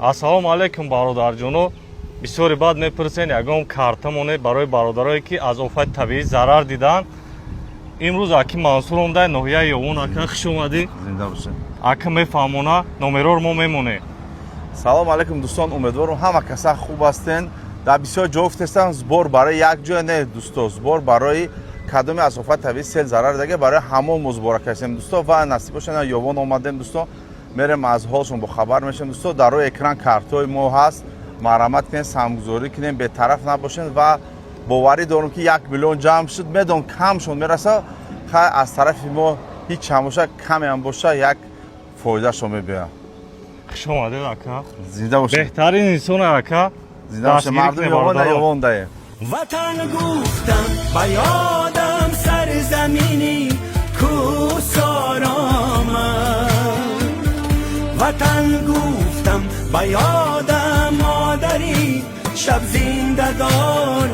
Ассалому алайкум, бародарҷоно. Бисёре баъд мепурсен, ягон карта моне барои бародарое, ки аз офати табиӣ зарар диданд. Имрӯз аки Мансур омда, ноҳияи Ёвон. Ака, хуш омадӣ. Зинда бошед. Ака мефаҳмона, номероро мо мемонем. Салом алейкум, дӯстон. Умедворам, ҳама каса хуб ҳастен. Дар бисёр ҷо гуфтестам, сбор барои як ҷоя не, дӯсто, сбор барои кадоме аз офати табиӣ, сел зарар даге, барои ҳамон мо сбора кардем, дӯсто. Ва насиб боша, Ёвон омадем, дӯсто, мерем, аз ҳолшон бохабар мешем. Дӯсто, дар рӯи экран картҳои мо ҳаст, марҳамат кунем, саҳмгузорӣ кунем, бетараф набошем. Ва боварӣ дорам, ки 1 миллион ҷамъ шуд, медон, камшон мераса. Хай, аз тарафи мо ҳеҷ ҳам боша, камеам боша, як фоидашо мебиёям. Хуш омадед, ака. Зинда бошед. Беҳтарин инсон, ака. Зинда бошед. Дастгирӣ мардуми кунем, Ёвон бародарон. Ёвон даем. Ватан гуфтам, ба ёдам сарзамини кӯсор омад. Ватан гуфтам, ба ёдам модари шаб зиндадор.